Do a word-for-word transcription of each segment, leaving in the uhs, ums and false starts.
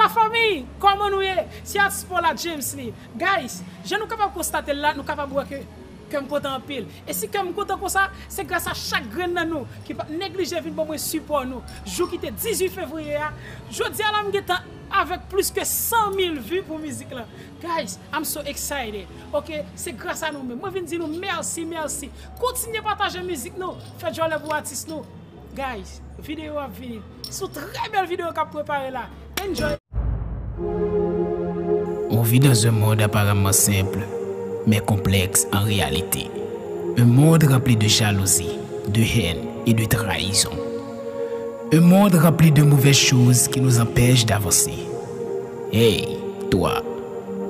Lafanmi, kòman nou ye? Se atis pa w la, James Lee. Guys, jan nou kapab konstate l la, nou kapab wè ke kè m kontan anpil. E si kè m kontan konsa, se gras a chak grenn nan nou ki pa t neglije vin ban mwen sipò nou. Jou ki te dizuit fevriye a, jodi a la m gentan avèk plis ke san mil vi pou mizik lan. Guys, I'm so excited. Ok, se gras a nou menm. Mwen vin di nou mèsi, mèsi. Kontinye pataje mizik nou. Fè djòlè pou atis nou. Guys, videyo ap vini. Se yon trè bèl videyo k ap prepare la. Enjoy! On vit dans un monde apparemment simple, mais complexe en réalité. Un monde rempli de jalousie, de haine et de trahison. Un monde rempli de mauvaises choses qui nous empêchent d'avancer. Hey, toi,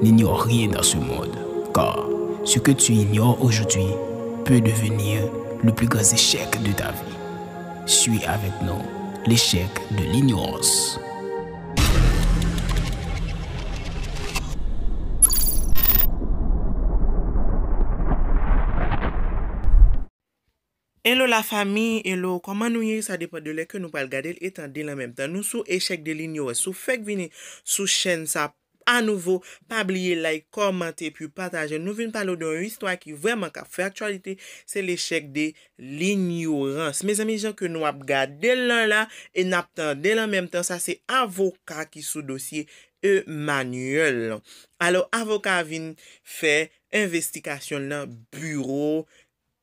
n'ignore rien dans ce monde, car ce que tu ignores aujourd'hui peut devenir le plus grand échec de ta vie. Suis avec nous l'échec de l'ignorance. Hello la famille, hello, kòman nou ye? Sa depann de lè ke nou pral gade l e tande l an menm tan. Nou sou Echèk de Linyorans. Si w fèk vini sou chèn sa a nouvo, pa bliye like, kòmante epi pataje. Nou vin pale w de yon istwa ki vrèman k ap fè aktyalite, se lechèk de linyorans. Mezanmi, jan ke nou ap gade l lan la e n ap tande l an menm tan, sa se avoka ki sou dosye Emmanuel. Alò, avoka a vin fè envestigasyon l nan biwo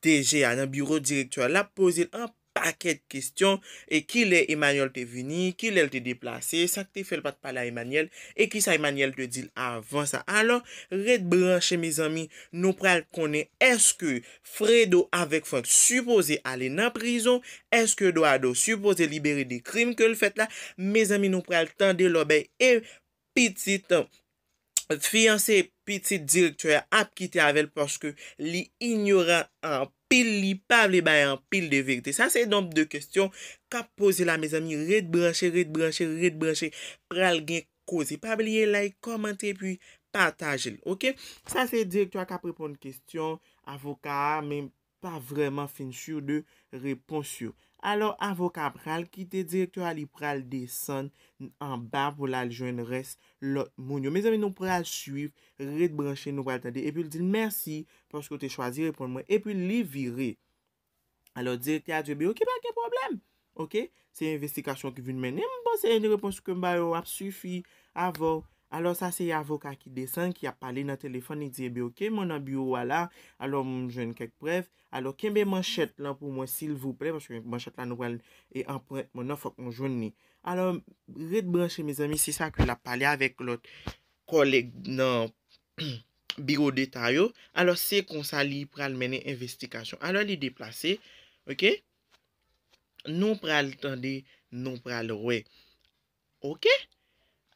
D G a, nan biwo direktè a, l ap poze l yon pakèt kesyon, e kilè Emmanuel te vini, kilè l te deplase, sa k te fè l pa t pale a Emmanuel, e kisa Emmanuel te di l avan sa. Alò, ret branche, mezanmi, nou pral konnen èske Fredo avèk Frank sipoze ale nan prizon, èske Eduardo sipoze libere de krim ke l fèt la, mezanmi, nou pral tande lòbèy e pitit fiyanse pitit direktè a ap kite avè l paske li inyoran anpil, li pa vle bay anpil de verite. Sa se nonb de kesyon k ap poze la, mezanmi. Ret branche, ret branche, ret branche. Pral gen koze. Pa bliye like, kòmante epi pataje l, oke? Sa se direktè a k ap reponn kesyon avoka a, men pa vrèman fin sur de repons yo. Alò, avoka a pral kite direktè a, li pral desann anba pou l al jwenn rès lòt moun yo. Mezanmi, nou pral swiv, ret branche, nou pral tande. Epi l di l mèsi paske w te chwazi reponn mwen. Epi li vire. Alò, direktè a di, ebyen, oke, pa gen pwoblèm. Oke, se envestigasyon ki vin mennen. M panse repons ke m ba yo ap sifi avè w. Alò, sa se avoka ki desann, ki ap pale nan telefòn, li di, ebyen, oke, mwen nan biwo a la, alò, m jwenn kèk prèv. Alò, kenbe manchèt lan pou mwen, silvouplè, paske manchèt la nou pral e anprent mwen nan, fòk nou jwenn li. Alò, ret branche, mezanmi, se sa ke l ap pale avèk lòt kòlèg nan biwo deta yo. Alò, se konsa li pral mennen envestigasyon. Alò, li deplase, oke? Nou pral tande, nou pral wè. Oke?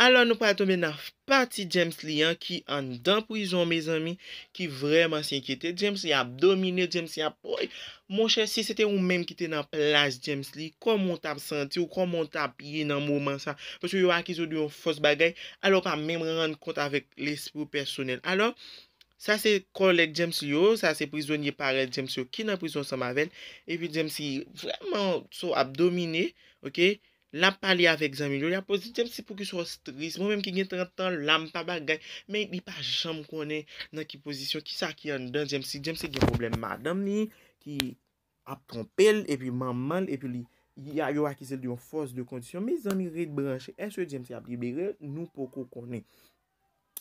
Alò, nou pral tonbe nan pati James Lee an ki anndan prizon, mezanmi, ki vrèman se enkyete. James Lee ap domine, James Lee ap, woy! Monchè, si se te ou menm ki te nan plas James Lee, kòman w t ap santi w, kòman w t ap ye nan moman sa? Paske yo akize w de yon fòs bagay, alò w pa menm rann kont avèk lespri w pèsonèl. Alò, sa se kòlèg James Lee yo, sa se prizonye parèy James yo ki nan prizon ansanm avè l. Epi James Lee vrèman so ap domine, oke? L ap pale avèk zanmi l yo, l ap poze James Lee poukisa w tris. Mwen menm ki gen trant tan la, m pa bagay. Men li pa janm konnen nan ki pozisyon, kisa ki anndan James Lee. James Lee gen pwoblèm madanm li ki ap twonpe l, epi manman l, epi li, y a, yo akize l de yon fòs de kondisyon. Mezanmi, ret branche. Èske James Lee ap libere? Nou poko konnen.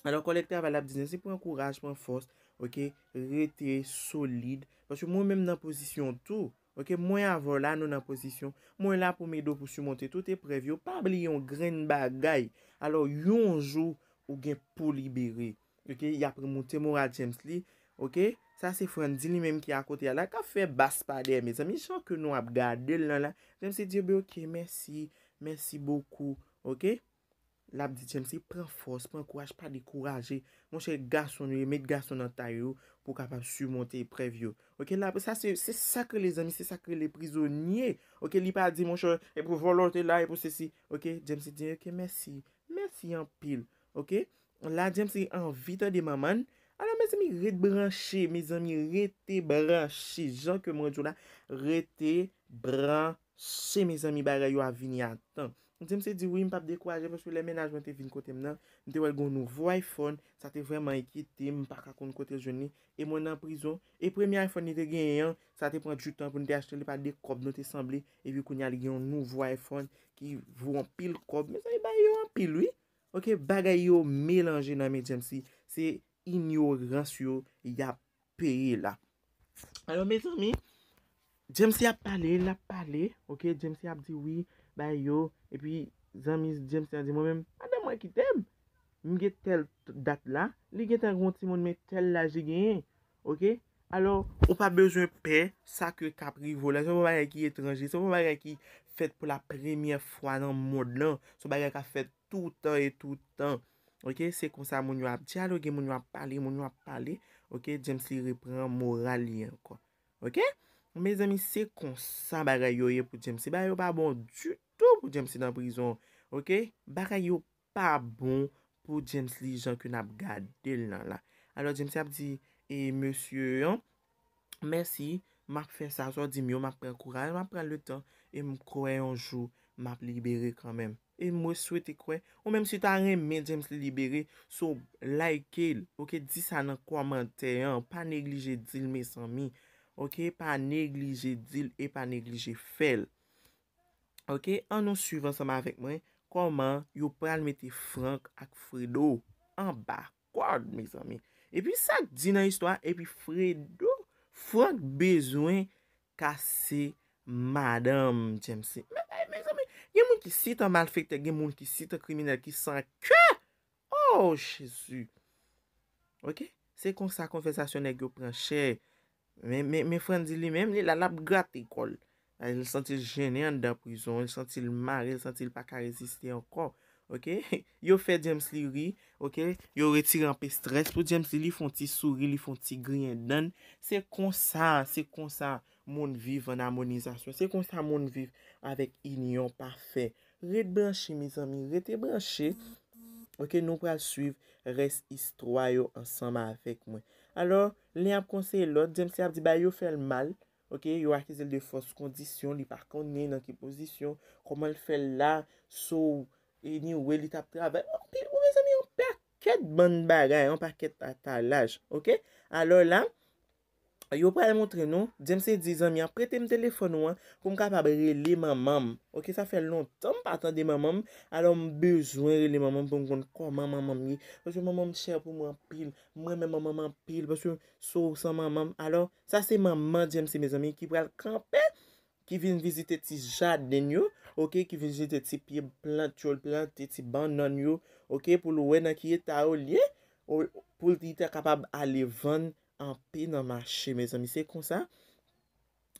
Alò, kòlèg travay la ap di, James Lee, pran kouraj, pran fòs, oke, rete solid. Paske mwen menm nan pozisyon tou, oke, mwen avè w la, nou nan pozisyon. Mwen la pou m ede w pou simonte tout eprèv yo. Pa bliye yon grenn bagay. Alò, yon jou, ou gen pou libere. Oke, y ap remoute moral James Lee. Oke, sa se Frandy li menm ki akote a la, k ap fè bas pa dèyè, mezanmi, jan ke nou ap gade l lan la. James Lee di, ebyen, oke, mèsi, mèsi bokou, oke. L ap di James Lee, pran fòs, pran kouraj, pa dekouraje. Monchè, gason nou ye, met gason nan tay ou pou w kapab simonte eprèv yo. Oke, la, sa se, se sa k rele zanmi, se sa k rele prizonye. Oke, li pa di, monchè, e pou vòlò te la, e pou sesi. Oke, James Lee di, oke, mèsi, mèsi anpil. Oke, la James Lee anvi tande manman l. Alò, mezanmi, ret branche, mezanmi, rete branche. Jan ke mwen di w la, rete branche, mezanmi, bagay yo ap vini a tan. James di wi, m p ap dekouraje paske lè mennaj mwen te vin kote m nan, m te wè l gen yon nouvo iPhone, sa te vrèman enkyete m, m pa ka konn kote l jwenn li, e mwen nan prizon, e premye iPhone li te genyen an, sa te pran du tan pou n te achte, li pa de kòb nou te sanble, epi kounye a li gen yon nouvo iPhone ki vo anpil kòb, mezanmi bagay yo anpil wi, oke, bagay yo melanje nan men James li, se inyorans yo y ap peye la. Alò, mezanmi, James ap pale, l ap pale, oke, James ap di wi, bay yo, epi zanmi James lan di mwen menm, madanm mwen kite m, m gen tèl dat la, li gentan gen yon timoun men tèl laj li genyen, oke, alò, ou pa bezwen pè sa ke k ap rive w la, se yon bagay ki etranje, se yon bagay ki fèt pou la premyè fwa nan mond lan, se yon bagay k ap fèt toutan e toutan, oke, se konsa moun yo ap dyaloge, moun yo ap pale, moun yo ap pale, oke, James li repran moral li ankò. Oke? Mezanmi, se konsa bagay yo ye pou James. Bagay yo pa bon ditou pou James nan prizon. Oke? Bagay yo pa bon pou James li jan ke n ap gade l nan la. Alò, James ap di, e mesye an, mèsi, m ap fè sa, sa w di m yo, m ap pran kouraj, m ap pran letan, e m kwè yon jou, m ap libere kanmenm. E mwen swete kwè, ou menm si w ta renmen James li libere, so like l, oke, di sa nan kòmantè an, pa neglije di l mezanmi, oke, pa neglije di l e pa neglije fè l. Oke, ann nou swiv ansanm avèk mwen kòman yo pral mete Frank ak Fredo anba kòd, mezanmi. Epi sa k di nan istwa, epi Fredo, Frank bezwen kase madanm James li. Men, men, mezanmi, gen moun ki sitan malfektè, gen moun ki sitan kriminèl, ki san kè. Oh, Jezi. Oke? Se konsa konvèsasyon nèg yo pran chè. Men, men, men Frandy li menm, li la, l ap grate kò l. Li santi l jennen anndan prizon, li santi l mare, li santi l pa ka reziste ankò. Oke? Yo fè James li ri, oke? Yo retire anpe strès pou James li, li fè yon ti souri, li fè yon ti griyen dann. Se konsa, se konsa moun viv an amonizasyon. Se konsa moun viv avèk inyon pafè. Ret branche, mezanmi, rete branche. Oke, nou pral swiv rès istwa yo ansanm avèk mwen. Alò, li ap konseye lòt, James li ap di bagay yo fè l mal. Oke, yo akize l de fòs kondisyon, li pa konnen nan ki pozisyon, kòman l fè l la, so, anyway, li t ap travay. Anpil, ou mezanmi, yon pakèt bann bagay, yon pakèt atalaj, oke? Alò la, yo pral montre nou, James di zanmi an, prete m telefòn ou an pou m kapab rele manman m. Oke, sa fè lontan m pa tande manman m, alò m bezwen rele manman m pou m konn kòman manman m ye. Paske manman m chè pou mwen anpil, m renmen manman m anpil, paske so san manman m. Alò, sa se manman James, mezanmi, ki pral kanpe, ki vin vizite ti jaden yo, oke, ki vin vizite ti pye plant yo, l plante ti bannann yo, oke, pou l wè nan ki eta yo l ye, o, pou l ta kapab ale vann anpe nan mache, mezanmi, se konsa.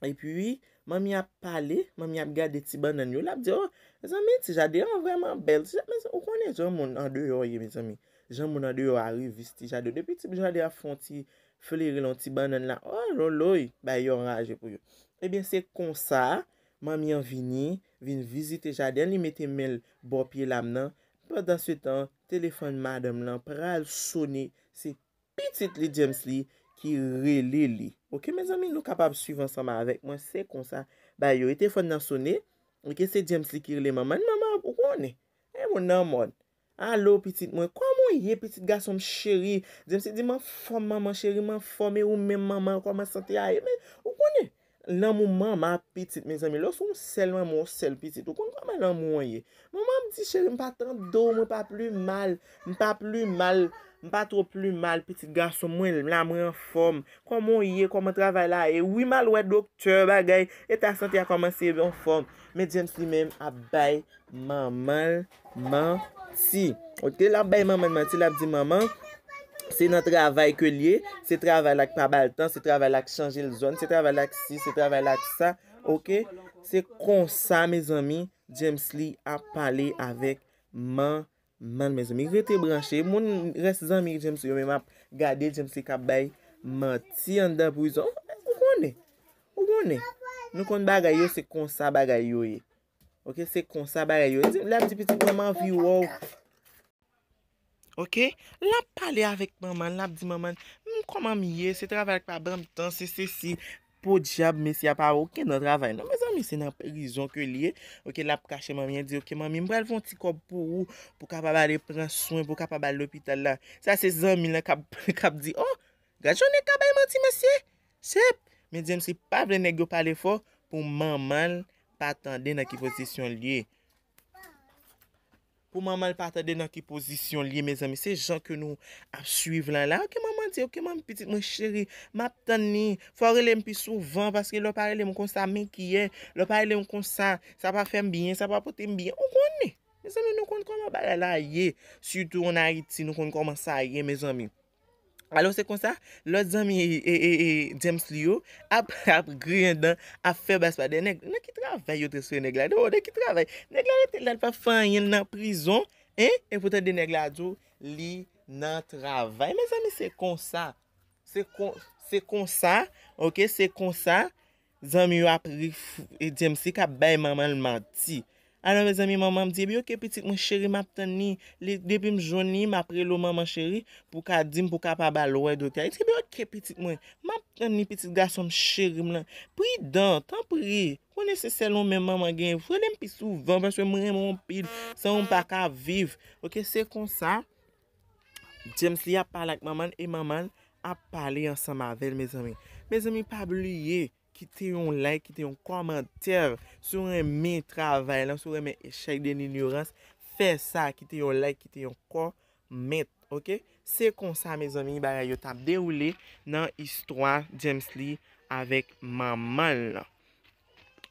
Epi, manmi ap pale, manmi ap gade ti bannann yo, l ap di, o, mezanmi, ti jaden an vrèman bèl, ti jaden, ou konnen jan moun andeyò ye, mezanmi, jan moun andeyò arivis, ti jaden, depi ti jaden ap fè yon ti fleri l yon ti bannann la, o, loloy, bay yo anraje pou yo. Ebyen, se konsa, manmi an vini, vin vizite jaden, li mete men l bò pye lam nan. Pandansetan, telefòn madanm lan pral sone, se pitit li James li ki rele li. Oke, mezanmi, nou kapab swiv ansanm avèk mwen, se konsa, bay yo, e telefòn nan sone, oke, se James li ki rele manman l, manman, ou konnen, e moun nan mòn. Alo, pitit mwen, kòman w ye, pitit gason m cheri? James li di, m anfòm, manman cheri, m anfòm, e ou menm, manman, kòman sante a ye? Men, ou konnen, lanmou manman ak pitit, mezanmi, lè w se yon sèl manman, yon sèl pitit, ou konn kòman lanmou an ye. Manman ap di, cheri, m pa tande w, mwen pa pli mal, m pa pli mal, m pa twò pli mal, pitit gason mwen, m la, mwen anfòm. Kòman w ye, kòman travay la ye? Wi, m al wè doktè, bagay, eta sante a kòmanse anfòm. Men James li menm ap bay manman l manti. Oke, l ap bay manman l manti, l ap di manman, se nan travay ke l ye, se travay la k pa ba l tan, se travay la k chanje l zòn, se travay la k si, se travay la k sa. Oke, se konsa, mezanmi, James li ap pale avèk manman l, mezanmi. Rete branche, moun, rès zanmi James yo menm ap gade James li k ap bay manti anndan prizon. Ou konnen, ou konnen. Nou konn bagay yo, se konsa bagay yo ye. Oke, se konsa bagay yo. L ap di pitit mwen, m anvi wè w. Oke, l ap pale avèk manman l, l ap di manman l, m, kòman m ye, se travay la k pa ban m tan, se sesi. podyab, mesye a pa okenn nan travay non, mezanmi, se nan prizon ke l ye. Oke, l ap kache manmi an, di, oke, manmi, m pral fè yon ti kòb pou ou, pou w kapab ale pran swen, pou w kapab al lopital la. Sa se zanmi l lan k ap, k ap di, o, gad jan nèg ka bay manti, mesye. Sep, men James li pa vle nèg yo pale fò pou manman l pa tande nan ki pozisyon l ye. Pou manman l pa tande nan ki pozisyon l ye, mezanmi. Se jan ke nou ap swiv lan la. Oke, manman di, oke, manmi, pitit mwen cheri, m ap tann li. Fò w rele m pi souvan, paske lè w pa rele m konsa, men kiyè, lè w pa rele m konsa, sa pa fè m byen, sa pa pote m byen. Ou konnen. Mezanmi, nou konn kòman bagay la ye. Sitou ann Ayiti, nou konn kòman sa ye, mezanmi. Alò, se konsa, lòt zanmi e, e, e, e, James li yo ap, ap griyen dan, ap fè bas pa dèyè nèg. Nan ki travay yo transfere nèg la? Non, nan ki travay? Nèg la rete la, l pa fè anyen, l nan prizon, en? E poutan de nèg la di w li nan travay. Mezanmi, se konsa. Se kon, se konsa, oke, se konsa. Zanmi yo ap ri, f- e James li k ap bay manman l manti. Alò, mezanmi, manman m di, ebyen, oke, pitit mwen cheri, m ap tann li. Li, depi m jwenn li, m ap rele w manman cheri, pou w ka di m, pou w kapab al wè doktè. Li di, ebyen, oke, pitit mwen, m ap tann li, pitit gason m cheri m lan. Pridan, tanpri. Konnen se sèl ou menm manman gen. Rele m pi souvan, paske mwen renmen w anpil. San ou m pa ka viv. Oke, se konsa. James li ap pale ak manman l e manman l ap pale ansanm avè l, mezanmi. Mezanmi, pa bliye, kite yon like, kite yon kòmantè. Si w renmen travay lan, si w renmen Echèk de Linyorans, fè sa, kite yon like, kite yon kòmantè, oke? Se konsa, mezanmi, bagay yo t ap dewoule nan istwa James li avèk manman l lan.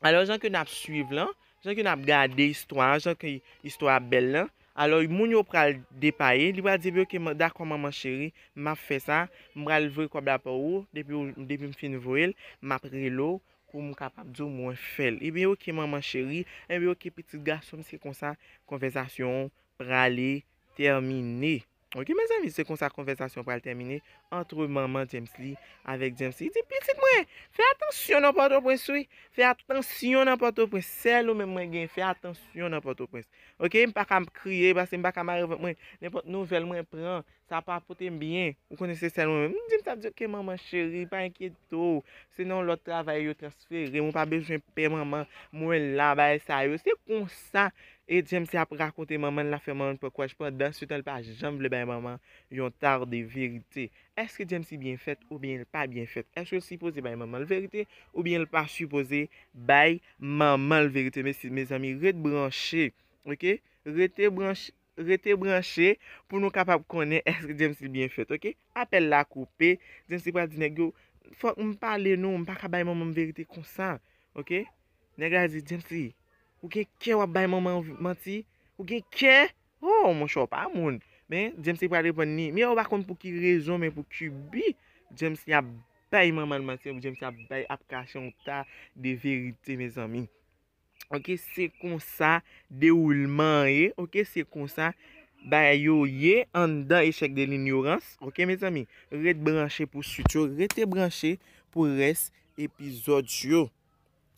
Alò, jan ke n ap swiv lan, jan ke n ap gade istwa a, jan ke istwa a bèl lan, alò, moun yo pral depaye, li pral di, ebyen, oke, man- dakò, manman cheri, m ap fè sa, m pral voye kòb la pou ou, depi, ou- depi m fin voye l, m ap rele w pou m kapab di w mwen fè l. Ebyen, oke, manman cheri, ebyen, oke, pitit gason m, se konsa konvèsasyon an prale tèmine. Oke, mezanmi, se konsa konvèsasyon pral tèmine antre manman James li avèk James li. Li di, pitit mwen, fè atansyon nan Pòtoprens, wi. Fè atansyon nan Pòtoprens. Sèl ou menm mwen gen, fè atansyon nan Pòtoprens. Oke, m pa ka kriye, paske m pa ka mare vant mwen. Nenpòt nouvèl mwen pran, sa pa pote m byen. Ou konnen se sèl mwen menm. M di, m t ap di, oke, manman cheri, pa enkyete w. Se nan yon lòt travay yo transfere m, ou pa bezwen pè manman. Mwen la, bagay sa yo. Se konsa E James ap rakonte manman l, l ap fè manman l pran kouraj. Pandansetan, li pa janm vle bay manman yon ta de verite. Èske James li byen fèt oubyen l pa byen fèt? Èske l sipoze bay manman l verite oubyen l pa sipoze bay manman l verite? Mesi- mezanmi, ret branche, oke? Rete branche, rete branche pou nou kapab konnen èske James li byen fèt, oke? Apèl la koupe, James li pral di nèg yo, fòk m pale nou, m pa ka bay manman m verite konsa, oke? Nèg la di, James li, ou gen kè w ap bay manman w manti? Ou gen kè? Oh, monchè, w pa moun. Men, James li pral reponn li, men ou pa konn pou ki rezon, men pou ki bi, James li ap bay manman l manti, James li ap bay, ap kache yon ta de verite, mezanmi. Oke, se konsa dewoulman an ye, oke, se konsa bagay yo ye anndan Echèk de Linyorans, oke, mezanmi. Ret branche pou swit yo, rete branche pou rès epizòd yo.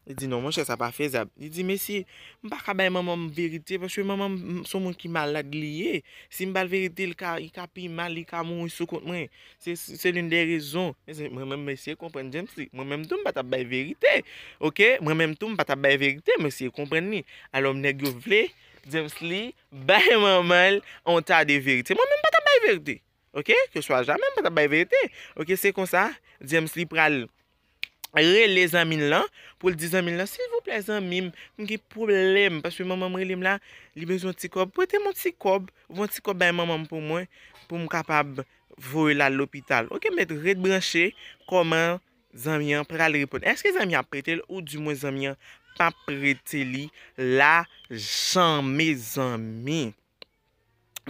Li di, non, monchè, sa pa fezab. Li di, mesye, m pa ka bay manman m verite, paske manman m se yon moun ki malad li ye. Si m ba l verite, li ka, li ka pi mal, li ka mouri sou kont mwen. Se, se l'une des raisons. Mezanmi, mwen menm, mesye, konprann James li. Mwen menm tou, m pa t ap bay verite. Oke? Mwen menm tou, m pa t ap bay verite, mesye, konprann li. Alò, nèg yo vle, James li, bay manman l yon ta de verite. Mwen menm, m pa t ap bay verite. Oke? Ke swa jamè, m pa t ap bay verite. Oke, se konsa, James li pral rele zanmi l lan, pou l di zanmi l lan, silvouplè, zanmi m, m gen pwoblèm, paske manman m rele m la, li bezwen yon ti kòb. Prete m yon ti kòb, voye yon ti kòb bay manman m pou mwen, pou m kapab voye l al lopital. Oke, mèt ret branche, kòman zanmi an pral reponn. Èske zanmi an ap prete l, oudimwen zanmi an p ap prete li lajan, mezanmi?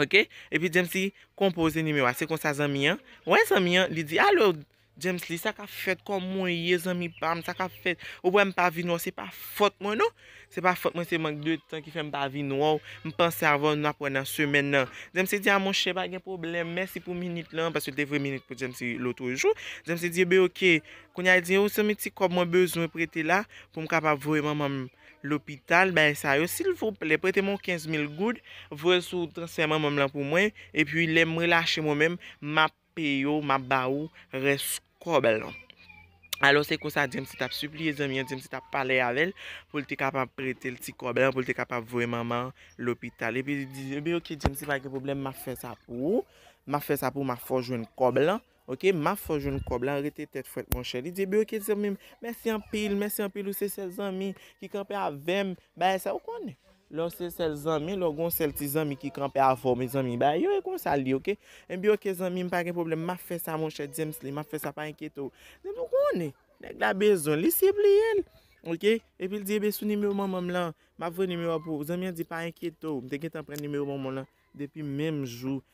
Oke? Epi James li konpoze nimewo a. Se konsa zanmi an. Wè zanmi an, li di, alo, James li, sa k ap fèt, kòman w ye, zanmi pa m, sa k ap fèt? Ou wè m pa vin wè w, se pa fòt mwen, non. Se pa fòt mwen, se mank de tan ki fè m pa vin wè w. M panse avè w, n ap wè nan semèn nan. James li di, a monchè, pa gen pwoblèm, mèsi pou minit lan, paske l te voye minit pou James li lòt jou. James li di, ebyen, oke. Kounye a, li di, o, se yon ti kòb mwen bezwen prete la, pou m kapab voye manman m lopital, bagay sa yo, silvouplè, prete m yon kenz mil goud, voye l sou transfè manman m lan pou mwen, epi lè m relache mwen menm, m ap peye w, m ap ba ou rès kòb lan. Alò, se konsa James t ap sipliye zanmi an, James t ap pale avè l pou l te kapab prete l ti kòb lan, pou l te kapab voye manman an lopital. Epi li di, ebyen, oke, James, se pa gen pwoblèm, m ap fè sa pou ou. M ap fè sa pou ou, m ap fè w jwenn kòb lan. Oke, m ap fè w jwenn kòb lan, rete tèt frèt, monchè. Li di, ebyen, oke, zanmi m, mèsi anpil, mèsi anpil, ou se sèl zanmi ki kanpe avè m. Bagay sa, ou konnen. Lè w se sèl zanmi, lè w gon sèl ti zanmi ki kanpe avè w, mezanmi, bagay yo e konsa l ye, oke? Ebyen, oke, zanmi m, pa gen pwoblèm, m ap fè sa, monchè James li, m ap fè sa, pa enkyete w. James, ou konnen, nèg la bezwen l, li sipliye l, oke? Epi l di, ebyen, sou nimewo manman m lan, m ap voye nimewo a pou ou. Zanmi an di, pa enkyete w, m te gentan pran nimewo manman w lan depi menm jou,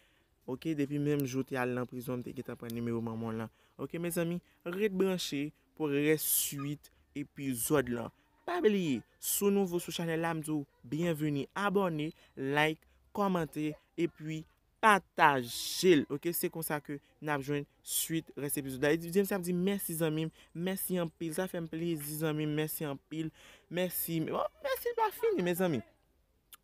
oke? Depi menm jou w te al nan prizon, m te gentan pran nimewo manman w lan. Oke, mezanmi, ret branche pou rès swit epizòd lan. Pa bliye, si w nouvo sou chanèl la, m di w byenveni, abòne, like, kòmante, epi pataje l, oke? Se konsa ke n ap jwenn swit rès epizòd la. Epi James ap di, mèsi zanmi m, mèsi anpil, sa fè m plezi zanmi m, mèsi anpil, mèsi, oh, mèsi pa fini, mezanmi.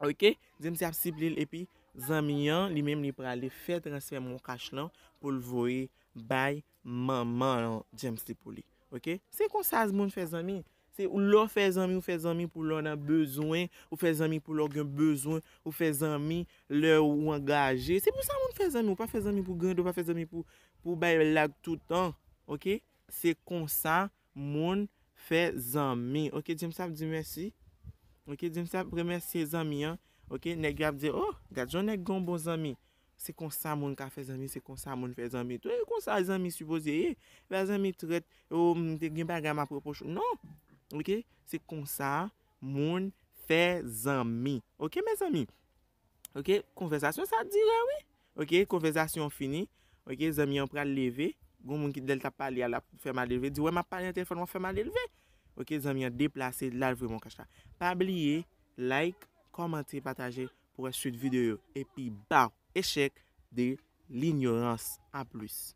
Oke? James ap sipliye l, epi zanmi an, li menm, li prale fè transfè MonCash lan pou l voye bay manman James li pou li. Oke? Se konsa moun fè zanmi. Se lè w fè zanmi, ou fè zanmi pou lè w nan bezwen, ou fè zanmi pou lè w gen bezwen, ou fè zanmi lè ou angaje. Se pou sa moun fè zanmi, ou pa fè zanmi pou grande, ou pa fè zanmi pou, pou bay lag toutan. Oke? Se konsa moun fè zanmi. Oke, James ap di mèsi. Oke, James ap remèsye zanmi an. Oke, nèg yo ap di, oh, gad jan nèg gon bon zanmi. Se konsa moun ka fè zanmi, se konsa moun fè zanmi. Tou e konsa zanmi sipoze ye. Pa zanmi trèt, oh, m te gen bagay m ap repwoche w. Non. Oke, se konsa moun fè zanmi. Oke, mezanmi. Oke, konvèsasyon sa dire, wi. Oke, konvèsasyon fini. Oke, zanmi an pral leve. Gon moun ki lè l t ap pale a, l ap fè mal elve. Di, wè, m ap pale nan telefòn, w ap fè mal elve. Oke, zanmi an deplase, l al voye MonCash la. Pa bliye, like, kòmante, pataje pou wè swit videyo yo. Epi, baw, echèk de linyorans. A plis.